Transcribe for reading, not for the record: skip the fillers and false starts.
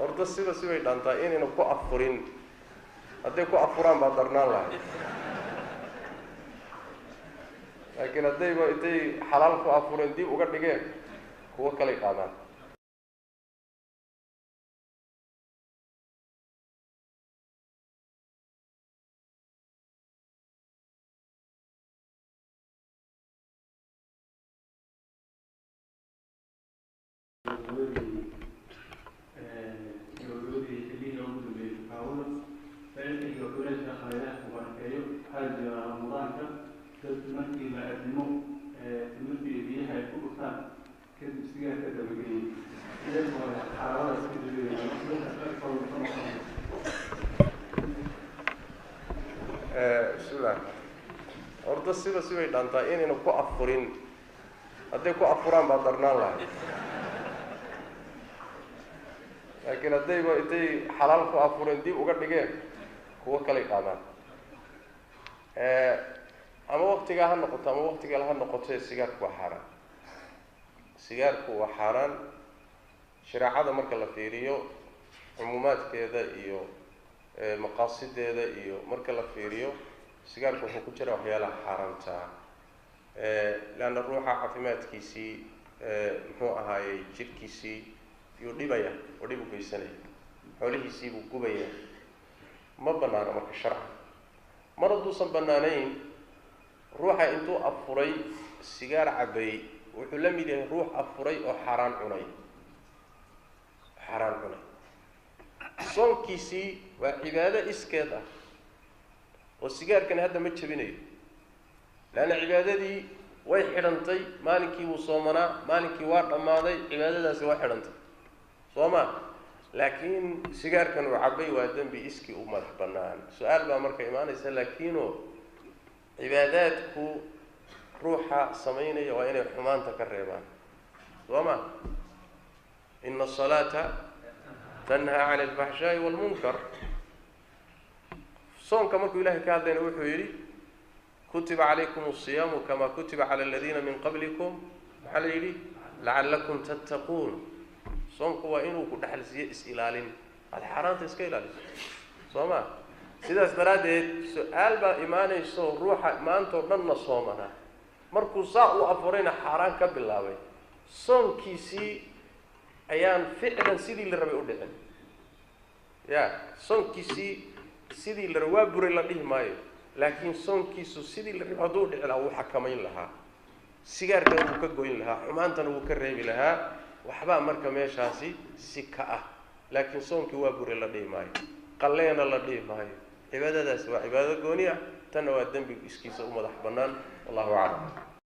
Horta siba sibay dhaantaa inayna ku afurin. Hadday ku afuraan baa darnaan lahay, laakiin haddayba intay xalaal ku afureen dib uga dhigeen kuwo kalay qaadaan. Gabagabadii xillihii ugu dambeeyey fakaawada ficilkayga wuxuu leeyahay khayraha ku barakeeyo. Waxaa jira Ramadaanka dad markii la addimo timirta iyo biyaha ay ku dhuftaan, kadib sigaarka dabageeyey, iyagoo xaarada iska jebinaya. Dadkaas agtooda muxuu noqonaya? Bismillah. Horta siba sibay dhaantaa inayna ku afurin. Hadday ku afuraan baa darnaan lahay, laakiin haddayba intay xalaal ku afureen dib uga dhigeen kuwo kalay qaadaan. Ama waktigaa ha noqoto ama waktigale ha noqote, sigaarku waa xaaraan. Sigaarku waa xaaraan. Shareecada marka la fiiriyo cumuumaadkeeda iyo maqaasideeda iyo marka la fiiriyo, sigaarku wuxuu ku jira waxyaalaha xaaraamtaa, leanna ruuxa caafimaadkiisii, muxuu ahaayey, jidhkiisii yuu dhibaya oo dhib u geysanaya, xoolihiisii buu gubaya. Ma banaano marka sharcan. Mar hadduusan banaanayn, ruuxa intuu afuray sigaar cabay wuxuu la mid yahay ruux afuray oo xaaraan cunay. Xaaraan cunay. Soonkiisii waa cibaado iskeed ah oo sigaarkani hadda ma jebinayo, leanna cibaadadii way xidhantay. Maalinkii wuu soomanaa, maalinkii waa dhammaaday, cibaadadaasi waa xidhantay, soo ma? Laakiin sigaarkan uu cabay waa dembi iskii u madax bannaan. Su-aal baa marka imaanaysa, laakiinoo cibaadaadku ruuxa samaynaya waa inay xumaanta ka reebaan, soo ma? Ina asalaata tanhaa cani alfaxshaa'i waalmunkar. Soonka markuu ilahay ka hadlayna wuxuu yidhi: kutiba calaykum asiyaamu kama kutiba cala aladiina min qablikum, maxaa la yidhi? Lacallakum tattaquun. Soonku waa inuu ku dhexal siiyo is-ilaalin, aada xaaraanta iska ilaaliso, soo ma? Sidaas daraaddeed su-aal baa imaanayso: ruuxa maantao dhanna soomanaa, markuu saa u afurayna xaaraan ka bilaabay, soonkiisii ayaan ficlan sidii la rabay u dhicin. Ya soonkiisii sidii la rabay waa buray la dhihi maayo, laakiin soonkiisu sidii la rabay hadduu dhici lahaa, wuu xakamayn lahaa, sigaarkana wuu ka goyn lahaa, xumaantana wuu ka reebi lahaa. Waxbaa marka meeshaasi si ka ah, laakiin soonkii waa buray la dhihi maayo, qalleena la dhihi maayo. Cibaadadaasi waa cibaado gooni ah, tanna waa dembi iskiisa u madax bannaan. Wallahu aclam.